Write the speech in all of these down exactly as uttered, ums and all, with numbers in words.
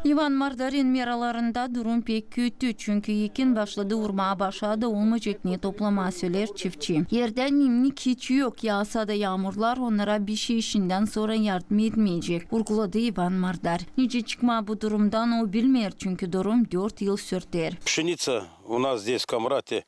İvan Mardarın meralarında durum pek kötü, çünkü ekin başladı urmaa, başa da olmayacek ne toplamaa, söleer çiftçi. Erdä nemnik hiç yok, yaasa da yaamurlar onnara bişey işindän sora yardım etmeyecek, urguladı İvan Mardar. Nicä çıkmaa bu durumdan, o bilmeer, çünkü durum dört yıl sürter. Пшеница у нас здесь, в Комрате,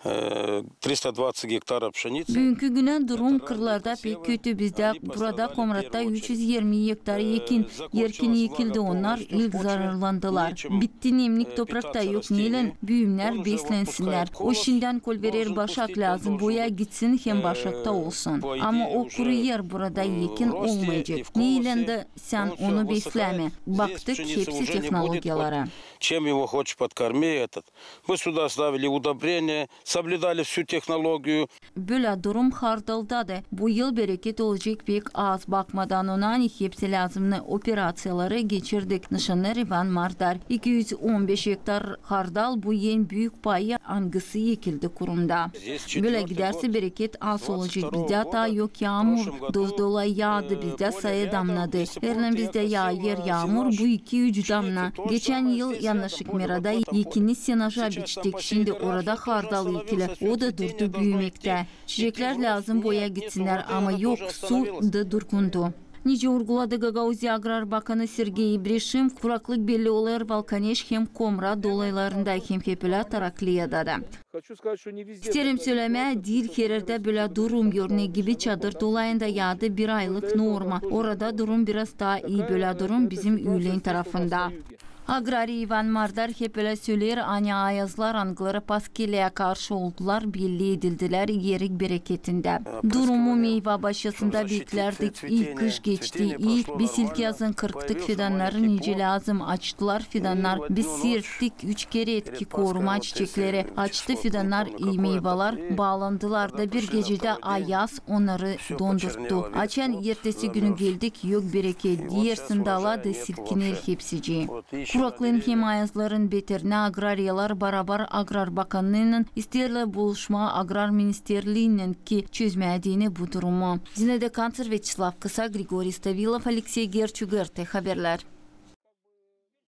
э, триста двадцать гектаров пшеницы. Büünkü günä durum kırlarda pek kötü bizdä. Burada, Komratta, üç üz irmi gektar ekin erkin ekildi. Onnar ilk zararlandılar. Bitti nemnik toprakta, yok neylän büümnär beslänsinnär. O şindän kolverer başak, lääzım boya gitsin hem başakta olsun. Ama o kuruyer, burada ekin olmayacek. Neylän dä sän onu besläme. Baktık hepsi tehnologiyalara. Чем его хочешь подкорми этот. Мы сюда ставили удобрения, соблюдали всю технологию. Bölä durum hardalda da. Bu yıl bereket olacek pek az. Bakmadan ona, ani hepsi lääzımnı operaţiyaları geçirdik, nışannêêr İvan Mardar. İki üz on beş gektar hardal, bu en büük payı, angısı ekildi kurumda. Bölä gidärsä, bereket az olacek. Bizdä taa yok yaamur. Doz dolayı yaadı, bizdä sayı damnadı. Hernän bizdä yaaêr yaamur, bu iki-üç damna. Geçän yıl yannaşık merada ekini senaja biçtik. Şindi orada hardal ekiler. O da durdu büümektä. Çiçeklär lääzım boya gitsinnär, ama yok, su da durgundu. Nicä urguladı Gagauziya agrar bakanı Sergey İbreşim, kuraklık belli olêr Valkaneş hem Komrat dolaylarında, hem hep ölä Tarakliyada da. İsteerim sölemää, diil her erdä bölä durum. Örnek gibi, Çadır dolayında yaadı bir aylık norma. Orada durum biraz taa ii, bölä durum bizim üülen tarafında. Agrariya İvan Mardar hep ölä söleer, ani ayazlar, angıları paskileyä karşı oldular, belli edildiler erik bereketindä. Durumu meyva başçasında beklärdik. İi kış geçti ii, biz ilkyazın kırptık fidannarı nicä lääzım, açtılar fidannar. Biz serttik üç kerä etki koruma çiçekleri. Açtı fidannar, ii meyvalar baalandılar da bir gecedä ayaz onnarı dondurttu. Açan ertesi günü geldik, yok bereket, diil sandala da silkiner hepsicii. Kuraklıın hem ayazların beterinä agrariyalar barabar Agrar bakannıınnan isteerlär buluşmaa Agrar ministerliinän, ki çözmää deyni bu durumu. Zinaida Kanţer, Vyaçeslav Kısa, Grigoriy Stavilov, Aleksey Gerçuk, GRT Haberlär.